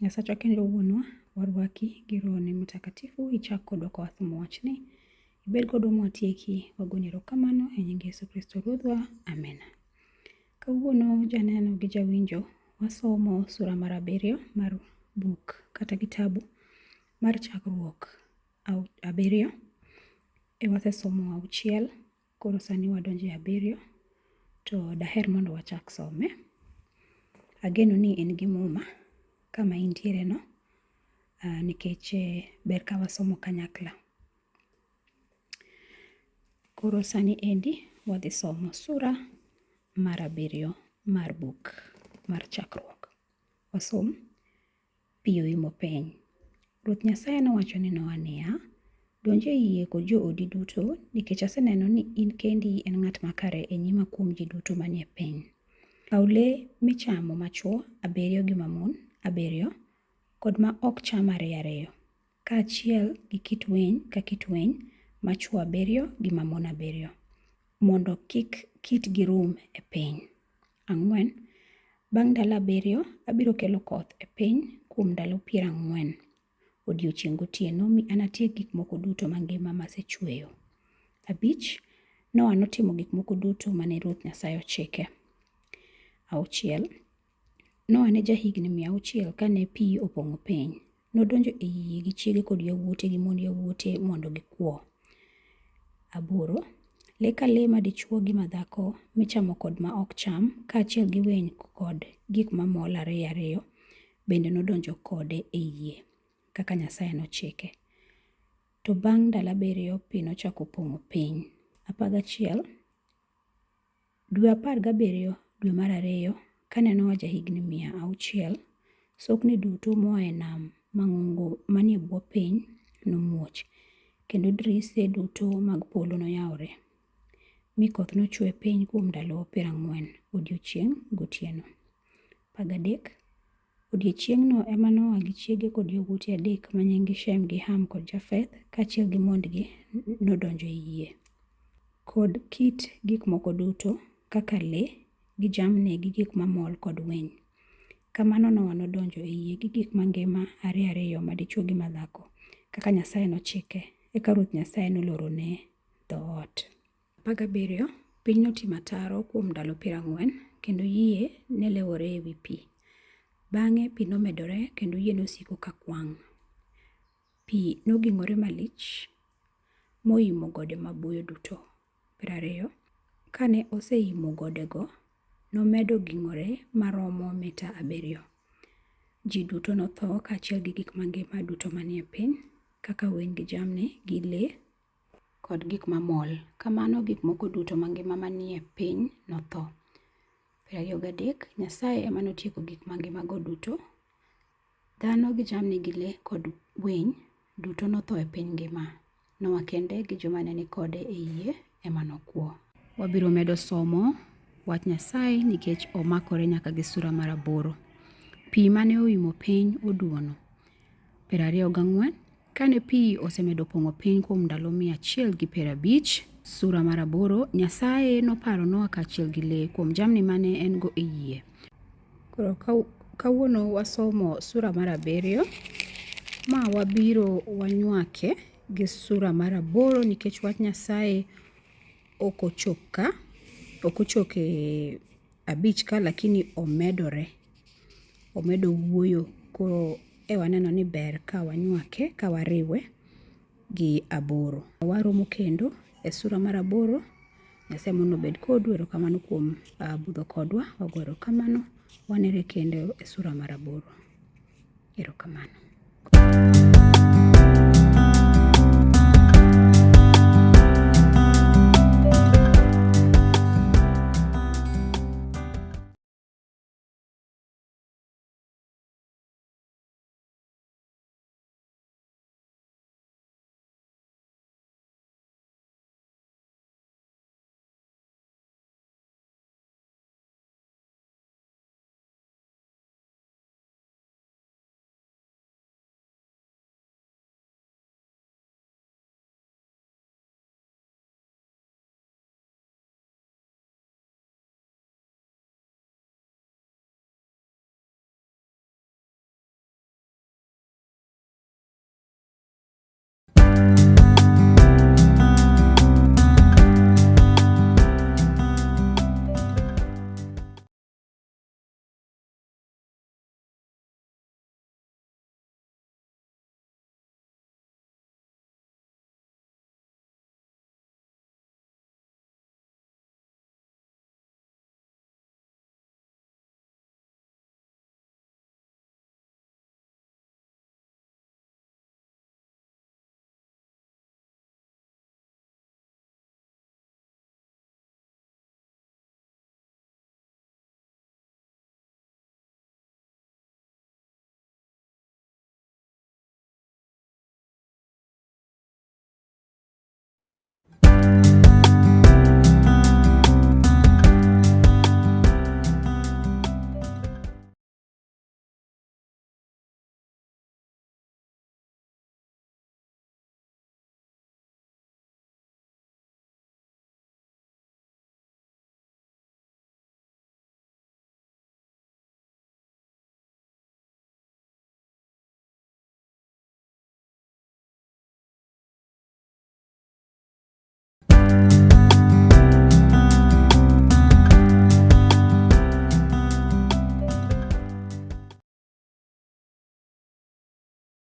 Nyasachwa kendo Wuonwa, warwaki gi Rohoni Mtakatifu, ichak kodwa ka wasomo wachni. Ibed kodwa mwatieki, wagoni erokamano e nying Yesu Kristo Ruodhwa. Amen. Kawuono janeno gi jawinjo, wasomo sura mar abiriyo mar buk kata kitabu mar chakruok abiriyo. E wasesomo auchiel, koro sani wadonjo e abiriyo, to daher mondo wachak some. Ageno ni in gi muma kama intiere no, nikech ber ka wasomo kanyakla. Koro sani endi wadhi somo sura mar abiriyo mar buk mar chakruok. Wasom. Pi oimo piny. Ruoth Nyasaye nowacho ni Nowa niya, Donj e yie kod joodi duto, nikech aseneno ni in kendi en ng'at makare e nyima kuom ji duto manie piny. Kaw le michamo machwo abiriyo gi mamon abiriyo, kod ma ok cham ariyo ariyo, kaachiel gi kit winy ka kit winy, machwo abiriyo gi mamon abiriyo, mondo kik kitgi rum e piny. 4. Bang' ndalo abiriyo, abiro kelo koth e piny kuom ndalo piero ang'wen, odiechieng' gotieno, mi anatiek gik moko duto mangima masechweyo. 5. Noa notimo gik moko duto mane Ruoth Nyasaye ochike. 6. Noa ne jahigni 600 kane pi opong'o piny. Nodonjo e yie gi chiege kod yawuote gi mond yawuote mondo gikwo. 8. Le ka le madichwo gi madhako, michamo kod ma ok cham, kaachiel gi winy kod gik mamol ariyo ariyo, bende nodonjo kode e yie, kaka Nyasaye nochike. To bang' ndalo abiriyo pi nochako pong'o piny. 11. Dwe apar gabiriyo dwe mar ariyo, kane Nowa jahigni 600, sokni duto moa e nam mang'ongo manie bwo piny nomuoch, kendo dirise duto mag polo noyawore, mi koth nochwe piny kuom ndalo 40, odiechieng' gotieno. 13. Odiechieng'no ema Nowa gi chiege kod yawuote adek ma nyinggi Shem gi Ham kod Jafeth, kaachiel gi mondgi nodonjo e yie. Kod kit gik moko duto, kaka le, gi jamni gi gik mamol kod winy. Kamano Nowa nodonjo e yie gi gik mangima ariyo ariyo madichwo gi madhako, kaka Nyasaye nochike. Eka Ruoth Nyasaye nolorone dhoot. 17, Piny notimo ataro kuom ndalo 40, kendo yie ne lewore e wi pi. Bang'e pi nomedore kendo yie nosiko ka kwang'. Pi nogingore malich moimo gode maboyo duto. 20, Kane oseimo godego, nomedo gingore maromo mita abiriyo. Ji duto notho kaachiel gi gik mangima duto manie piny, kaka winy gi jamni gi le kod gik mamol. Kamano gik moko duto mangima manie piny notho. 23, Nyasaye ema notieko gik mangimago duto. Dhano gi jamni gi le kod winy duto notho e piny ngima. Noa kende gi joma ne ni kode e yie ema nokwo. Wabiro medo somo wach Nyasaye nikech omakore nyaka gi sura mar aboro. Pi mane oimo piny oduono. 24, Kane pi osemedo pong'o piny kuom ndalo 150, sura mar aboro, Nyasaye noparo Noa kaachiel gi le kuom jamni mane en go e yie. Koro kawuono wasomo sura mar abiriyo, ma wabiro wanywake gi sura mar aboro nikech wach Nyasaye ok ochop ka, ok ochop e abich ka lakini omedore. Omedo wuoyo koro e waneno ni ber ka wanywake ka wariwe gi aboro. Waromo kendo e sura mar aboro. Nyasaye mondo obed kodu. Erokamano kuom budho kodwa. Wago erokamano. Wanere kendo e sura mar aboro. Erokamano.